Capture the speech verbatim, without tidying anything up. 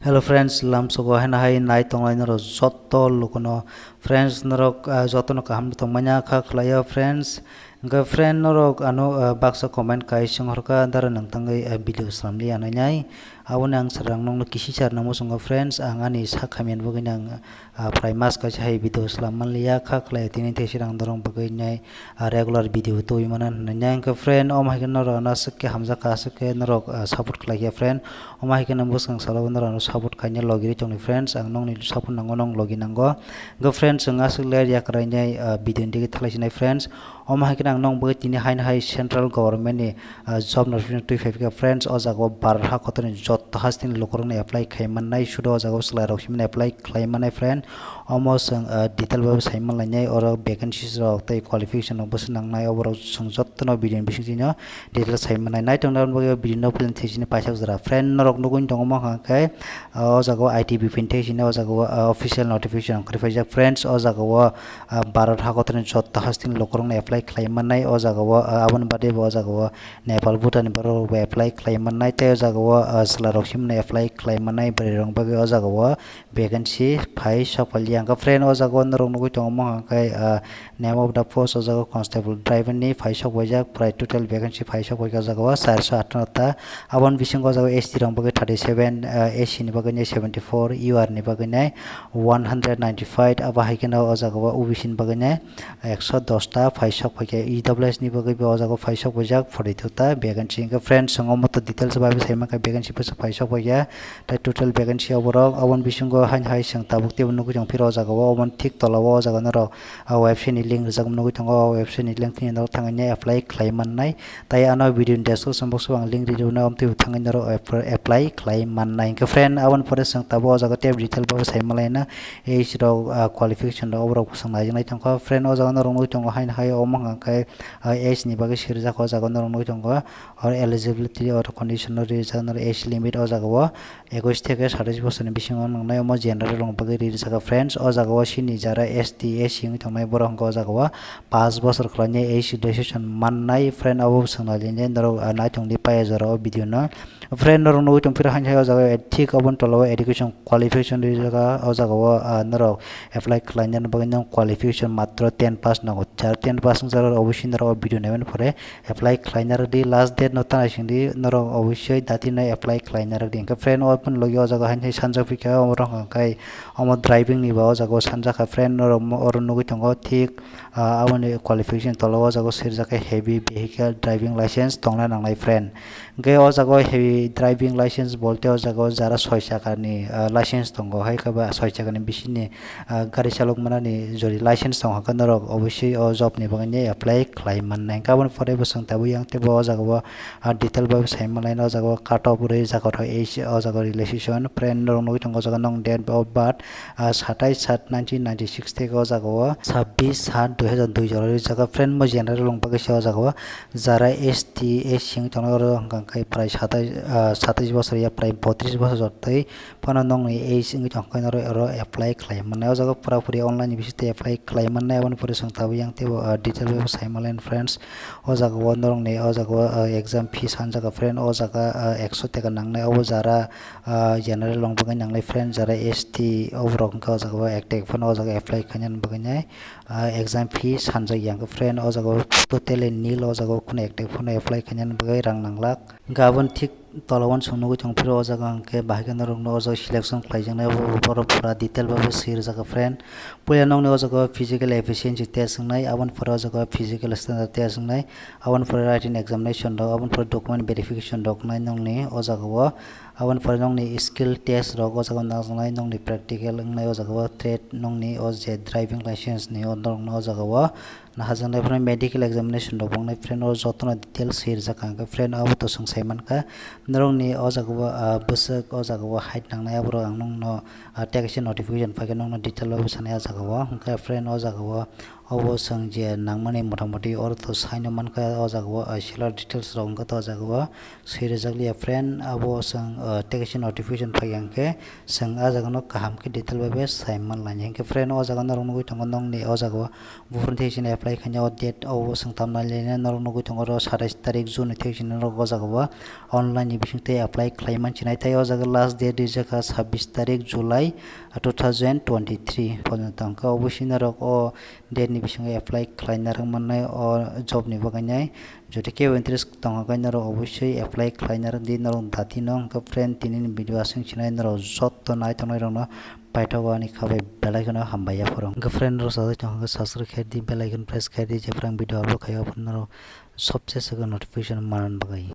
Hello friends, lamsogo haino hai nai tongnai norok joto lukuno. Friends, norok, ah, jotono kaham tongmani kha khlaio friends. Hwnkhe friend, norok ano, ah, baksa comment kai swnghorkha dara nwng tangwi, ah, video swnamli anai nai. Aboni ang srang nokno kisi sar nangmo swngo friends, ang ani sak hamya ni bagwi ang, ah, prai mas kaisa hai video swnam manliya kha khlai tini thai srang dorong bagwi nai. Ah, regular video tubui mano hinwi nai. Hwnkhe friend, omo hai khe norok ano aswk khe hamjak kha, aswk khe norok, ah, support khlai kha friend. Omo hai khe no bwskang salo norok ano support khaina logi ri tongni friends, ang nokni support nango, nong logi nango. Hwnkhe friends, chwng aswk le yakrai nai, ah, video ni digi thalai sinai friends. Omo hai khe ang nong bagwi tini haino hai central government ni, ah, job notification twi phai kha friends. O jaga o Bharat ha kotor ni joto hasteni lukurok no apply khai mannai, sudo o jaga o chwla rok simi apply khlai mannai friend. Omo chwng, ah, detail bai sai manlainai, oro vacancies rok tei qualification rok bwswk nangnai, oborok chwng jotono video ni bisingtwi no detail sai mannai. Naitongna bagwi video no plan thai sini paithak jora. Friend, norok nugwi tongo mokha khe, ah, o jaga o I T B P ni thai sini o jaga o, ah, official notification ongkhorwi phaijak. Friends, o jaga o, ah, Bharat hakotorni joto hasteni lukurokno apply khlai mannai. O jaga o, ah, aboni bade bo o jaga o Nepal, Bhutan ni borok rok bo apply khlai mannai. Tei o jaga o, ah, chwla rok simi apply khlai mannai, bwrwi rok bagwi o jaga o vacancy phai sok phalia. Hwnkhe friend, o jaga o norok nugwi tongo mokha khe, ah, name of the post o jaga o constable driver ni phai sok paijak, prai total vacancy phai sok paijak o jaga o charso attaunno ta. Aboni bisingo o jaga o S T rok bagwi thirty seven, ah, S C ni bagwi nai seventy four, U R ni bagwi nai one hundred ninety five, abo hai kheno o jaga o O B C ni bagwi nai ekso dos ta phai sok paikha. E W S ni bagwi bo o jaga o phai sok paijak forty two ta vacancy. Hwnkhe friend, chwng omo to details bai sai mankha, vacancy bwswk phai sok paikha. Tei total vacancy oborok, oboni bisingo haino hai chwng tabuk teibo nugwi tong phiro o jaga o, oboni thik tola o o jaga norok, ah, website ni link rijak nugwi tongo. O website ni link thani norok thangwi apply khlai mannai. Tei ano video ni description box o ang link ri rwnai, omo twibo thangwi norok apply khlai mannai. Hwnkhe friend, aboni pore chwng tabuk o jaga tei detail bai sai malaina, age rok, ah, qualification rok oborok bwswk naijaknai tongkha. Friend, o jaga norok nugwi tongo haino hai omo hwnkha khe, ah, age ni bagwi sirijak o jaga norok nugwi tongo. Or eligibility or condition no rijak norok age limit o jaga o ekwis theke satais bosorni bisingo nangnai, omo general rokni bagwi rijak friends. O jaga o chini jara S T, S C wngwi tongnai borok hwnkhe o jaga o paanch bosor kwlaini age relaxation mannai friend, abo swngnalinai norok, ah, naitongdi paiya jora o video no. Friend, norok nugwi tongphiro haino hai o jaga o thik oboni tola o education qualification rijak o jaga o, ah, norok apply khlaina bagwi nang qualification matro ten pass nango. Jara ten pass wngjago obviously norok o video naimani pore apply khlaina rwdi, last date no tana singdi norok obviously dati no apply khlaina rwdi. Hwnkhe friend, o phone logi o jaga haino sanjak phikha, omo rok hwnkhe omo driving ni ba o jaga o sanjakha friend, norok mo-, oro nugwi tongo thik, ah, aboni qualification tola o jaga o swijak khe heavy vehicle driving license tongna nangnai friend. Hwnkhe o jaga o heavy driving license bolte o jaga o jara soi chakani, ah, license tongo, hai khe ba soi chakani bisini ah, gari chalok manani jori license tong hakhe norok obviously o job ni bagwi apply khlai mannai. Hwnkhe aboni pore bo chwng tabuk yang teibo o jaga o, ah, detail bai sai manlai o jaga o cut off rwi jaga o age o jaga o relaxation friend norok nugwi tongo o jaga nong date of birth, ah, satais sat nineteen ninety six theke o jaga o sabbish sat dui hazar dui jora rwi jaga friend mo general rok bagwi se o jaga o jara S T, S C wng tongnai oro hwnkha khe prai satais, ah, satais bosor ya prai botris bosor jotoi phano nokni age wngwi tongkha khe norok oro apply khlai mannai. O jaga pura puri online ni bisingtwi apply khlai mannai, aboni pore chwng tabuk yang teibo, ah, detail bai sai manlai friends. O jaga o norokni o jaga o, ah, exam fees sanjak friend, o jaga, ah, ekso taka nangnai, obo jara, ah, general rok bagwi nangnai friend, jara S T oborok hwnkhe o jaga o ek taka phano o jaga apply khaina bagwi nai, ah, exam fees sanjak yang friend. O jaga o totally nil, o jaga o kheno ek taka phano apply khaina bagwi rang nanglak. Hwnkhe aboni thik tola o chwng nugwi tongphiro o jaga hwnkhe bahai khe norokno o jaga selection khlaijaknai, abo borok pura detail bai swi rijak friend. Puila nokni o jaga physical efficiency test wngnai, aboni pore o jaga physical standard test wngnai, aboni pore written examination rok, aboni pore document verification rok wngnai nokni o jaga o, aboni pore nokni skill test rok o jaga o nangjaknai, nokni practical wngnai o jaga o, trade nokni o je driving license ni o norokno o jaga o naharjaknai, friend, medical examination rok bo wngnai, friend, o jotono details swi rijak ang khe, friend, abo to chwng sai mankha, norokni o jaga o, ah, bwswk o jaga o height nangnai, aborok ang nokno, ah, tei kaisa notification phaikhe nokno detail o sanai o jaga o, hwnkhe, friend, o jaga o, obo chwng je nangmani motamoti oro to saino mankha, o jaga o, ah, seller details rok wngkha to o jaga o swi rijak liya, friend, abo chwng, ah, tei kaisa notification phaikha hwnkhe chwng o jaga no kaham khe detail bai sai manlai. Hwnkhe, friend, o jaga norok nugwi tongo nokni o jaga o buphuruni thai sini apply khaina o date o swng tam nai le norok nugwi tongo oro satais tarik June ni thik sini norok o jaga o online ni bising twi apply khlai man sinai. Tai o jaga last date rijak kha sabbish tarik July two thousand twenty-three porjonto hwnkhe obviously norok o date ni bisingo apply khlai narwk mannai o job ni bagwi nai. Jodi kebo interest tongo khe norok obviously apply khlai narwk di, norok dati no hwnkhe friend tini ni video aswk sinai norok joto nai tongnai rok no paithago ani khabai belai kheno hambai yaphoro. Hwnkhe friend rok sajak tong hwnkhe subscribe khe di, bell icon press khe di, jephru ang video upload khaio aphuru norok sobse swkang notification manna bagwi.